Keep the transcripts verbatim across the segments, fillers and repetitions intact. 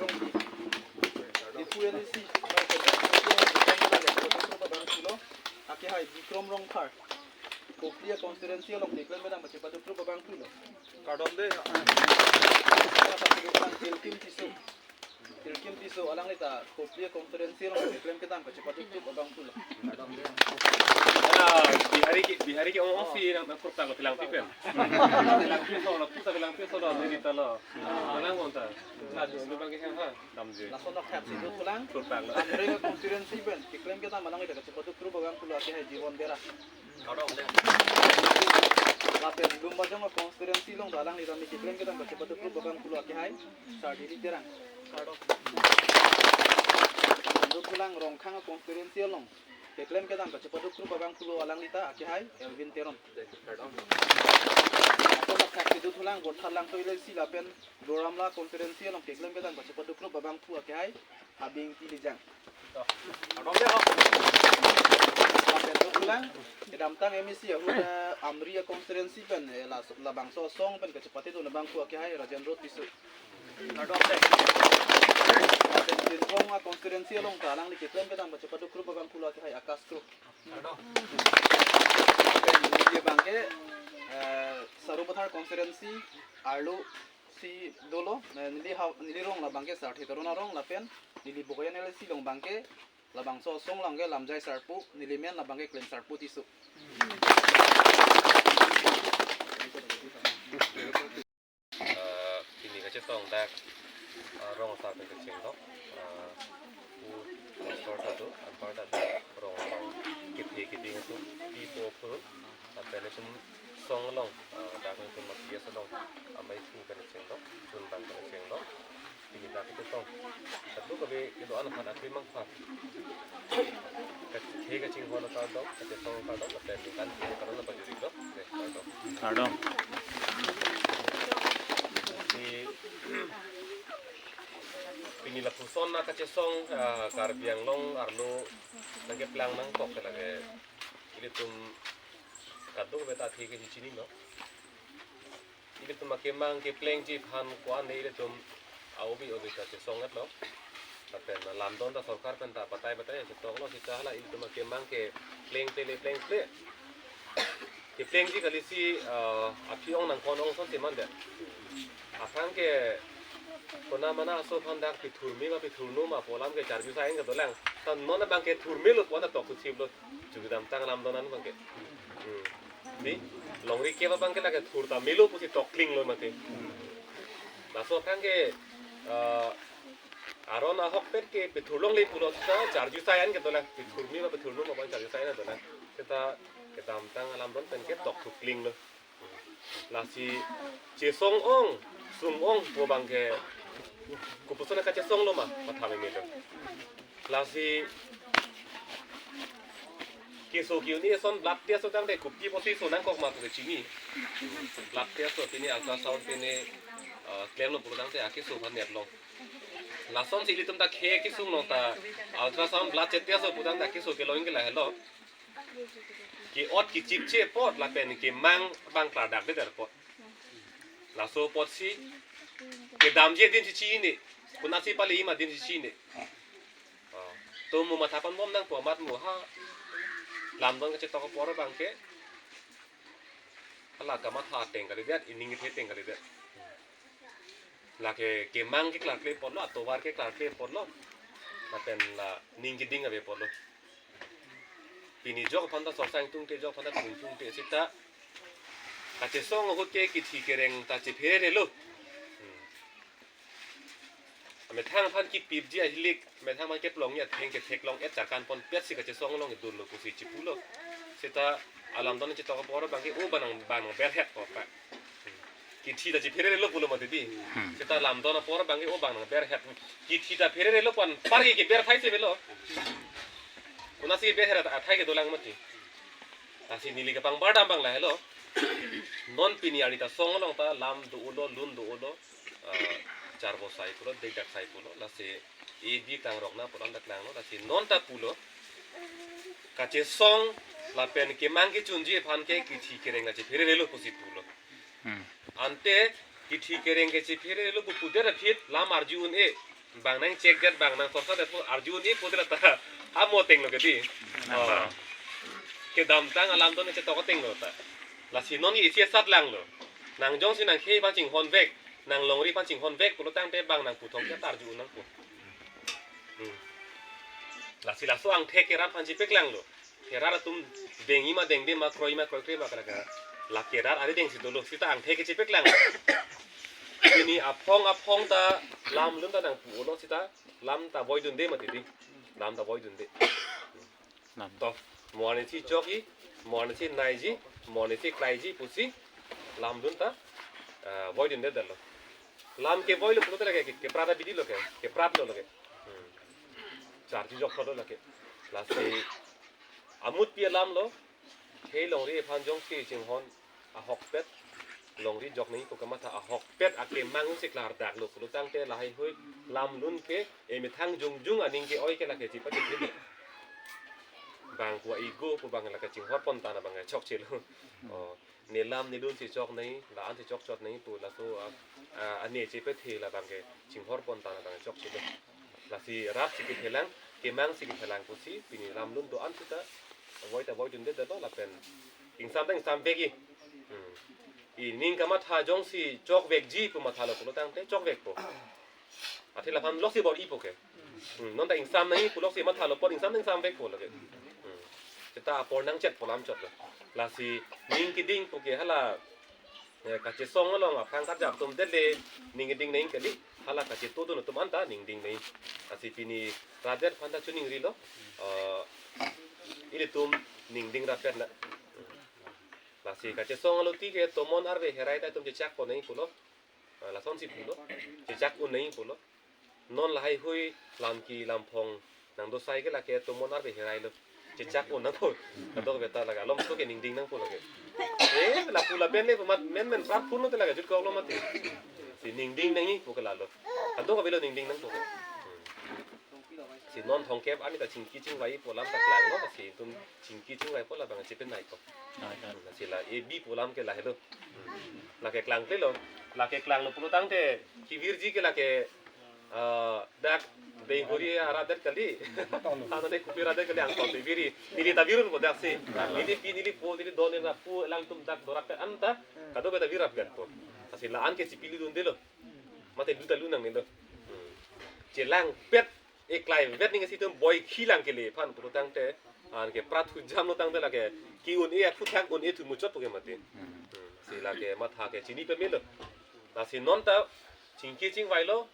Diphu N A C, Bikrom Rongphar, Kopili constituency along keklem kedam kachepaduk abangphu lo. Kardom de. Tilkim Tisso. Tilkim Tisso alangli ta Kopili constituency along keklem kedam kachepaduk abangphu lo. Ya, Bihari ke, Bihari ke ong ong si nang nang kurta lo Telangpi pen. Telangpi so lo, puta Telangpi so lo, neli ta lo. Alang konta. Sa dulu bang ke ha, damji. Lason nok thap si dothulang. Kurta lo. Amreng constituency pen keklem kedam alangli ta kachepaduk abangphu lo akehai Jiwon Bera. Kardom de. Lapen Lumbajong constituency along ta alangli ta keklem kedam kachepaduk abangphu lo akehai Sardili Terang. Kardom. Dothulang Rongkhang constituency along keklem kedam kachepaduk abangphu lo alangli ta akehai Elvin Teron. Kardom. Lapen thak si dothulang Vothatlangso A D C lapen Duar Amla constituency along keklem kedam kachepaduk abangphu akehai Habing Tilijang. Kardom de ho. Lapen dothulang kedamtang M A C ahut, eh, Amri constituency pen, eh, la, labangso asong pen kachepate dun abangphu akehai Rajendro Tisso. Kardom de. Lapen Jinrong constituency along ta alangli keklem kedam kachepaduk abangphu lo akehai Akash Kro. Kardom. Lapen neli abangke, eh, Sarupathar constituency arlo si dolo, eh, neli ha, neli rong labangke Sarthe Teron arong lapen neli Bokajan L A C along abangke labangso asong along ke Lamjai Sarpo, neli men labangke Klem Sarpo Tisso. Ah, pini kachetong dak, ah, rong asar pen kachinglo. Ah, pu pastor ta do, anpar ta do, rong along kephe keding atum, pi po phurun, lapen itum song along, ah, dak itum ma P S along, amei pu pen kachinglo, chun bang pen kachinglo. Pini dak kachetong. Satu kabe kedo-an aphan akri mang aphan. Kachethe kachinghon kardom, kachetong kardom, lapen ningkan pini kardom lapen juri do. Oke, kardom. Kardom. Di, pini lapuson na kachesong, ah, Karbi Anglong arlo nangkeplang nangkok ke lake. Ilitum kadokave ta athe ke chinilo. Ilitum akemang keplengji aphan ko-an ilitum a-obi obi ta chesong-etlo. Lapen lamdon ta sorkar pen ta batai batai chetonglo, seta hala ilitum akemang kepleng ple le pleng ple. Keplengji kali si, ah, aphi ong nangkon ong ason si man det. Aphrang ke kona mana aso aphan dak pithurme ma pithurno ma pu alam ke charju sai-an kedolang. Ta non abangke thurmelo pu an ta tok kuthip lo. Jugdam tang lamdon an abangke. Hmm. Di, longri kep abangke lake thur ta melo pusi tokling lo mate. Laso aphrang ke, ah, aron ahokpet ke pithur longle pulo seta charju sai-an kedolang, pithurme ma pithurno ma pu an charju sai-an kedolang. Seta kedamtang alamdon pen ke tok thukling lo. Lasi chesong ong, sung ong pu abangke kopuson kachesong lo ma, matha meme lo. Lasi keso ke-un-e ason blood test aso tangte kopi pusi so nangkok ma pu kechini. Blood test aso pini ultrasound pini, eh, klemlo pulo tangte akeso aphan netlong. Lasonsi ilitum ta khei kesung along ta ultrasound blood chetest aso pu tangte akeso kelong ke lahelo. Ke-ot kechipche apot lapen kemang abang klardak det apot. Laso apotsi kedamji adin si chini. Konatsi pale-i ma adin si chini. Oh. To mo matha panbom nangpo amat mo ha. Lamdon kachetok apor abangke. Hala kamatha ateng kalidet, ining kethe ateng kalidet. Lake kemang keklarkle apotlo, atovar keklarkle apotlo. Lapen la ning keding ave apotlo. Pini jok aphan ta sorsang tungte, jok aphan ta tung tungte seta kachesong ahut ke kithi kereng ta chephererelo. Hmm. Methang aphan kipipji ahilik, methang aphan keplongji atheng ketheklong-et charkan ponpetsi kachesong along idunlo pusi chipulo. Seta alamdon chetok apor abangke o bang nang, bang nangberhet po pa. Kithi ta chephererelo pulo mati di. Hmm. Seta lamdon apor abangke o bang nangberhet. Kithi ta phererelo pu anpar ke keber athai si avelo. Konatsi berhet athai kedolang mati. Lasi neli kepangbar dam abang lahelo. Non pini arni ta song along ta lam do-olo, lun do-olo, ah, charbo sai pulo, dekdak sai pulo, lasi ebi tangrok na pulo, dak nanglo, lasi non ta pulo. Kachesong lapen kemang kechunji aphan ke kithi kereng ta chephererelo pusi pulo. Hmm. Ante kithi kereng ke chephererelo pu pudet aphi lam arju un-e. Bang nang check det, bang nang sorsa det pu arju un-e pu tela ta amo ateng lo ke dei. Oh. Kedamtang alam do nangchetok ateng lo ta. Lasi non isi asat lang lo. Nang jongsi nang khei aphan chinghon vek, nang longri aphan chinghon vek pulo tangte bang nang puthot ke ta arju un nangpo. Hmm. Lasi laso angthek ke rat aphan chepeklang lo. Ke rat atum dengji ma dengde ma, kroiji ma kroikre ma, kalaka lake rat ari dengsi dolo, sita angthek ke chepeklang. Pini aphong aphong ta lamlun ta nangpu-olo, sita lam ta voidunde mati dei. Lam ta voidunde. Lam. To, mo arnisi chokji, mo arnisi naiji, mo arnisi klaiji pusi lamlun ta, ah, voidunde detlo. Lam ke voilo pulote lake ke, keprat abidi lo ke, keprat lo lake. Hmm. Charji jok lo lake. Lasi amutpi alam lo, khei longri aphan jongsi chinghon ahokpet, longri jok nangji pu kamatha ahokpet akemang si klardak lo pulo tangte lahai hui lamlun ke emethang jongjung aning ke-oi ke lake chipatiti lo. Bang pu a-ego pu bang lake chinghorpon tang abang chokche lo. Oh, ne lam ne lun si chok nangji, la-an si chokchot nangji pu laso a, a, ane chepethe labang ke chinghorpon tang abang chokche lo. Lasi rat si kethelang, kemang si kethelang pusi, pini lamlun do-an sita, voi ta voidunde detlo lapen ingsam ta ingsam vekji. Hmm. Ining kamatha jongsi chokvekji pu mathalo pulo tangte chokvekpo. Athe laphan loksi bor-ipo ke. Hmm. Non ta ingsam nangji pu loksi mathalo apot ingsam ta ingsam vekpo lake. Hmm. Sita apor nangchetpo lam chot lo. Lasi ning keding pu ke hala eh, kachesong along aphrang karjap atum det le ning keding nangji kali, hala kachetodun atum anta ning ding nangji. Lasi pini rat det aphan ta chiningrilo, eh, ilitum ning ding rapet na. Lasi kachesong alote ke tomon arve herai ta itum chechakpon nangji pulo, eh, lasonsi pulo, chechak un nangji pulo. Non lahai hui lamki lamphong nangdosai ke lake tomon arve herai lo. Chechak un nangpo. Kadokave ta lake alomso ke ning ding nangpo lake. Eh, lapu lapen le mat men men prat phun lo te lake jutkok lo mati. Si ning ding nangji pu ke lalo. Kadokave lo ning ding nangpo ke. Hmm. Si non thomkep arni ta chingki chingvai pu alam ta klanglo, si itum chingki chingvaipo labang chepenaipo. Ah, ya. Hmm, si la ebi pu alam ke lahelo. Hmm. Lake klangklelo. Lake klanglo pulo tangte kevirji ke lake ah, dak Deihori arat det kali. Ano de kopi arat det kali angkol te viri. Neli ta virunpo daksi. Neli pi, neli po, neli do, neli ra pu, alangtum dak do rapet anta. Kadokave ta vir rapetpo. Lasi la-an ke chipiludundelo. Mate lu ta lu nangnelo. Hmm. Chelangpet, eklai vet ning si itum boi khilang kele aphan pulo tangte. Anke prat hujam lo tangte lake ke-un-e aphuthak un-e thu muchot pu ke mati. Hmm. Si lake matha ke chini pemelo. Lasi non ta chingki chingvailo.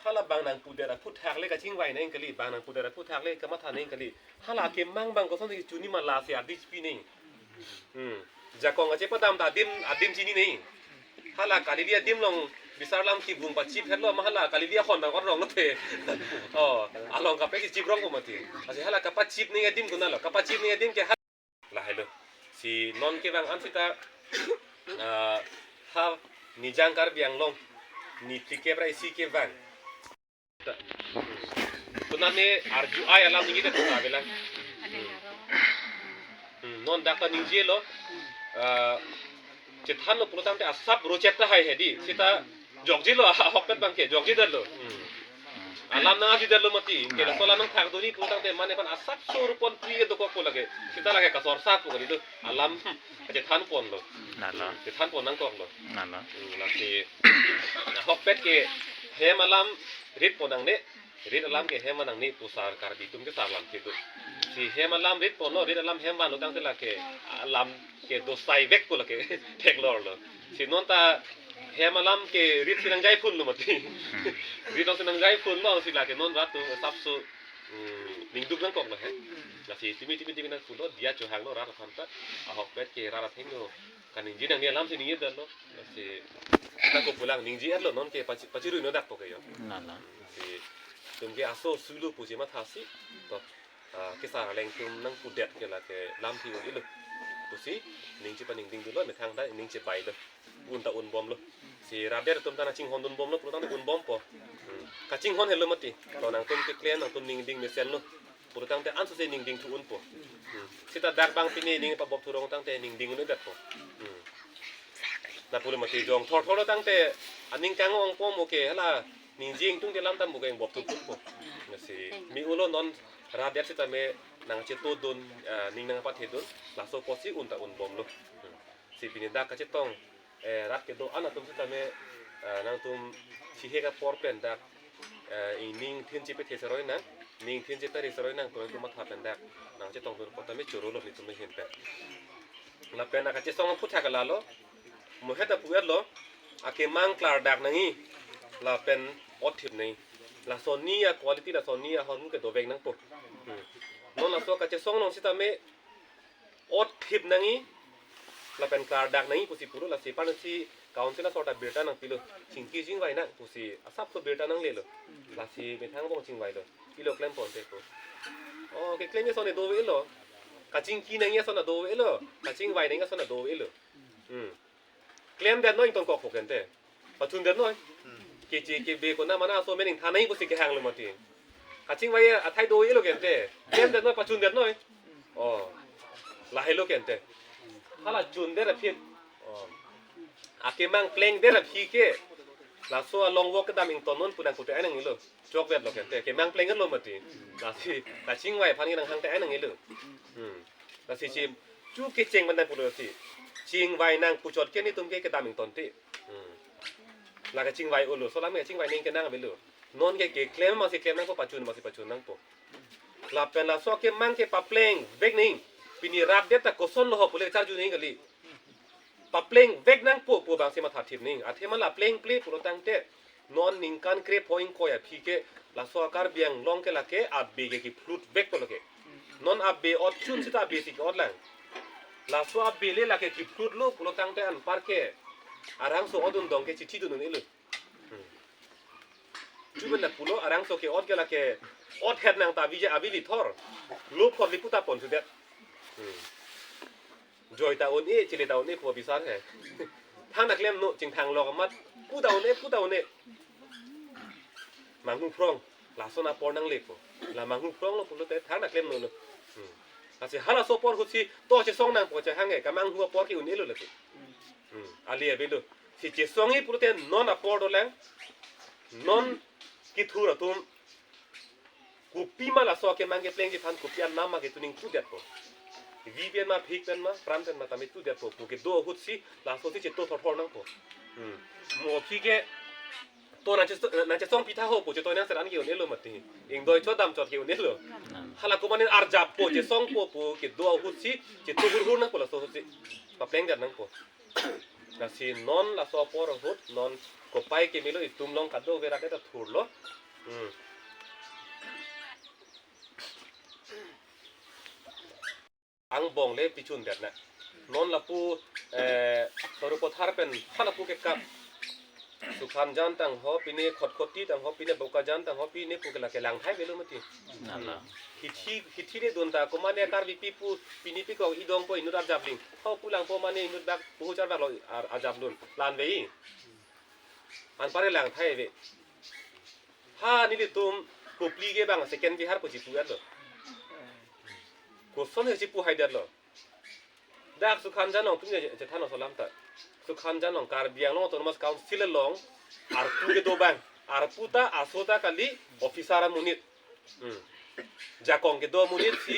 Hala bang nangpudet aphuthak le kachingvai nangji kali, bang nangpudet aphuthak le kamatha nangji kali. Hala kemang bang koson si chuni ma lasi ardi chipi nangji. Hmm. Jakong kachepadam ta adim, adim chini nangji. Hala kalili adim along bisar alam kibung pachip hetlo ma hala kalili ahon bang orong lote. Oh, along kape kechip rongpo mati. Lasi hala kapachip nangji adim konatlo, kapachip nangji adim ke ha- Lahelo. Si non kevang an sita, ah, ha Nijang Karbi Anglong niphlikep ra isi kevang. Konatne arju ai alam ningje ta avelang. Hmm, non dak ta ningjelo, ah, chethanlo pulo tangte asap rochet ta hai hedi. Sita jokjelo ahokpet bang ke jokjedetlo. Hmm. Alam nang arjudetlo mati. Ke laso alam nangthakdunji pulo tangte mane aphan asap sur pon pri ke dokokpo lake. Sita lake kasor sa pu kali do. Alam, hmm, kachethanponlo. Nalo. Chethanpon nangkoklo. Nalo. Hmm, lasi ahokpet ke hem alam ritpon nangne. Rit alam ke hem van nangne pu sar Karbi atum ke sar lam kedo. Si hem alam ritponlo, rit alam hem vanlo tangte lake alam kedosai vekpo lake theklorlo. Si non ta hem alam ke rit si nangjaiphunlo mati. Hmm. Rit along si nangjaiphunlo si lake non rat atum asapso, hmm, ningduk nangkoklo he. Lasi timi timi timi nangpulo diya chohanglo rat aphan ta. Ahokpet ke rat athengno kaningje nangne alam si ningjedetlo. Lasi nangkopulang ningjedetlo non ke pachi-, pachirui no dakpo ke yo. Nalo. Si itum ke aso sulo pusi mathasi. To, ah, kesar aleng atum nangpudet ke lake lamthe un-elo pusi ning chepaningding dunlo, methang ta ning chebailo. Un ta unbomlo. Si rat det atum ta nangchinghondunbomlo pulo tangte unbompo. Hmm. Kachinghon helo mati. To nangtum keklem, nangtum ningding mesenlo pulo tangte ansose ningding thu unpo. Hmm. Sita dak bang pine ning pabop thurong tangte ningding un-edetpo. Hmm. Lapulo mati jong thorthorlo tangte aning kangongpo mo ke hala Ningje ingtung te lam ta muga ingbop thup thup po. Lasi mi ulo non rat det sitame nangchetodun, ah, ning nangpathedun, laso apotsi un ta unbomlo. Hmm. Si pini dak kachetong, eh, rat kedo-an atum sitame, ah, nangtum chihek apor pen dak, eh, ingning thin chepethe seroi nang, ning thin chepere seroi nang, pu nangtum matha pen dak nangchetongdun apot tame chorolo nelitum ahin pen. Lapen akachesong aphuthak lalo, mo heta pu-etlo, akemang klardak nangji, lapen otthip nangji. Lason ni a-quality, lason ni ahormu kedovek nangpo. Hmm. Non laso kachesong along sitame otthip nangji, lapen klardak nangji pusi pulo, lasi pansi council asor ta birta nangpilo, chingki chingvai nang pusi asapso birta nanglelo. Lasi methang angbong chingvailo. Pilo klem ponte pu. Oh, keklem ason dovelo. Kachingki nangji ason dovelo. Kachingvai nangji ason dovelo. Hmm. Klemdet noi ingtonkok po kente. Pachundet noi. Keche kebe konat mana aso amen ingthan nangji pusi kehanglo mati. Kachingvai athai dovelo kente. Klemdet noi, pachundet noi. Oh. Lahelo kente. Hala chundet aphi. Oh. Akemang plengdet aphi ke. Laso along vok kedam ingtonnon pu nangkute ai nangjilo. Chokvetlo kente. Kemang plenglo mati. Lasi kachingvai aphan ke nanghangte ai nangjilo. Hmm. Lasi chi chu kecheng bandang pulo si. Chingvai nang puchot ke nelitum ke kedam ingtonte. Hmm. La kachingvai ulo. Solam kachingvai ning kenang avelo. Non ke keklem masi klem nangpo, pachun masi pachun nangpo. Lapen laso akemang ke paplengvek nangji. Pini rat det ta kosonlo ho pule charju nangji kali. Paplengvek nangpo pu abangsi mathathip nangji. Athema la plengple pulo tangte non ningkan krepho ingkoi aphi ke laso a-Karbi Anglong ke lake abe ke kiplutvekpo lake. Non abe ot chun sita abe si ke-otlang. Laso abe le lake kiplutlo pulo tangte anpar ke arangso odun dong ke chithi dun un-elo. Hmm. Chuben la pulo arangso ke-ot ke lake ot het nang ta avija avili thor. Lo phor li puta pon sudet. Hmm. Joi ta un-e, chile ta un-e pu bisar he. Thang ta klemnon, chingthang lok amat. Puta un-e, puta un-e. Manghu phrong. Lason apor nangle ko. La manghu phronglo pulote thang ta klemnon lo. Hmm. Lasi halaso apor ahut si to chesong nangpo chehang he. Kamanghu apor ke un-elo lake. Hmm. Ali avelo. Si chesongji pulote non apor dolang. Non kethur atum. Kopima laso akemang keplengji aphan kopi anam ma ke tuning tudetpo. Vi pen ma, phik pen ma, pran pen ma tame tudetpo. Pu kedo ahut si laso si cheto thorthor nangpo. Hmm. Mo aphi ke to nangche, nangchesong pitha ho pu chetoi nang seran ke un-elo mati. Ingdoi chot dam chot ke un-elo. Hala komanen arjappo, chesongpo pu kedo ahut si cheto hurhur nangpo laso ahut si. Paplengdet nangpo. Lasi non laso apor ahut non kopai kemelo itum along kadokave rat det ta thurlo. Hmm. Angbong le pichundet na. Non lapu, eh, Sarupathar pen ha lapu ke kap. Sukhanjan tang ho, pine Khatkhati tang ho, pine Bokajan tang ho, pine pu ke lake Langthai avelo mati. Nana. Hithi, hithi le dun ta, komane Karbipi pu, pini pi kok idong po inut arjapling. Ho pu lang po mane inut bak, puhu char bak lo ar-, arjaplun. Lan vei. Anpar Langthai ave. Ha nelitum Kopili ke bang second Bihar pu chipu-etlo. Koson he chipu haidetlo. Dak Sukhanjan along tum je, chethanlo so lam ta. Sukhanjan along Karbi Anglong Autonomous Council along arpu kedo abang. Arpu ta aso ta kali officer amonit. Hmm. Jakong kedo amonit si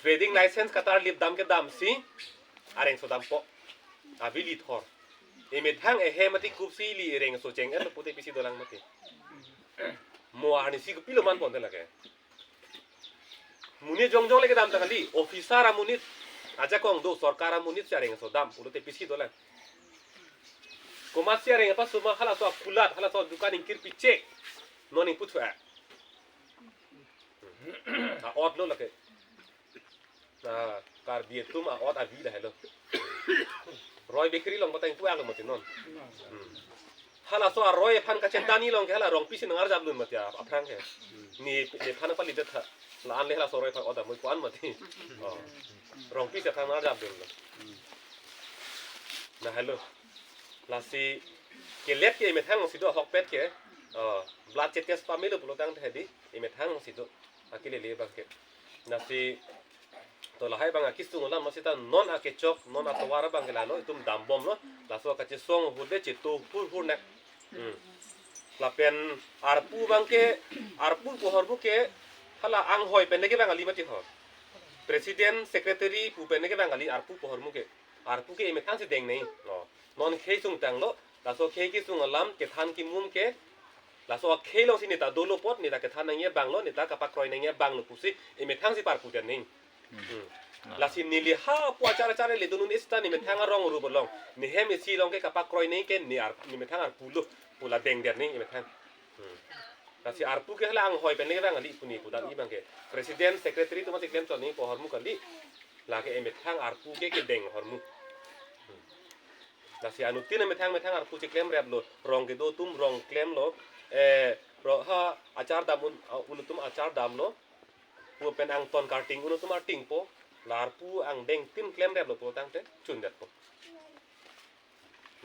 trading license katar lip dam kedam si areng so dampo. Avili thor. Emethang ehem ati kup si ili areng so cheng-etlo pute pisi dolang mati. Mo arni si kopilo man ponte lake. Monit jongjong le kedam ta kali, officer amonit, ajakong do sorkar amonit si areng so dam, pulote pisi dolang. Komatsi areng apa suma halaso akulat, halaso dukan ingkir pichek. Non ingputhu a. A-ot lo lake. Na Karbi atum a-ot avi lahelo. Roy Bakery along patang pu-etlo mati non. Hmm. Halaso a-Roy aphan kachethan along ke hala Rongpi si nang-arjaplun mati a-, aphrang ke. Ne, nephan pali det tha. La-an le halaso Roy aphan ot damnoi ko-an mati. Oh. Rongpi si aphan nang-arjaplun lo. Lahelo. Lasi kelet ke emethang si do ahokpet ke. Oh, blood chetest pamelo pulo tangte hedi emethang si do. Akilele abang ke. Lasi to lahai abang akisung alam masita non akechok, non atovar abang ke lalo, itum dambomlo, laso kachesong ahut le cheto hurhur nang. Hmm. Lapen arpu abang ke, arpu pu ahormu ke hala anghoi pen kevang kali mati ho. President, secretary pu pen kevang kali arpu pu ahormu ke. Arpu ke emethang si deng nangji. No. Non khei sungtanglo, laso khei kesung alam kethan kimum ke, laso akhei alongsi neta dolo apot, neta kethan nangji abanglo, neta kapakroi nangji abanglo pusi emethang si parpu den nangji. Hmm. Lasi neli ha pu achar achar le dunun ista nemethang arong rup along, ne hem isi along ke kapakroi nangji ke ne ar, nemethang arpulo pu la dengdet nangji emethang. Hmm. Lasi arpu ke hala anghoi pen kevang kali pu ne pu dam-i abang ke. President, secretary atum si klem chot nangji pu ahormu kali. Lake emethang arpu ke kedeng ahormu. Hmm. Lasi anuttin emethang methang arpu cheklemraplo, rong kedo atum rong klemlo, eh, ro ha achar dam un, uh, un atum achar damlo, pu pen angton karting un atum artingpo, la arpu angdeng tin klemraplo pu tangte chundetpo.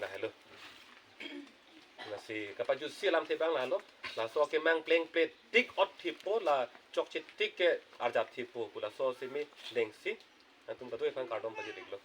Lahelo. Lasi kapajutsi alamthe abang lahelo. Laso kemang plengple tik ot thippo, la chokche tik ke arjap thippo pu laso simi dengsi nangtum kadokave aphan kardom pajir-iklo.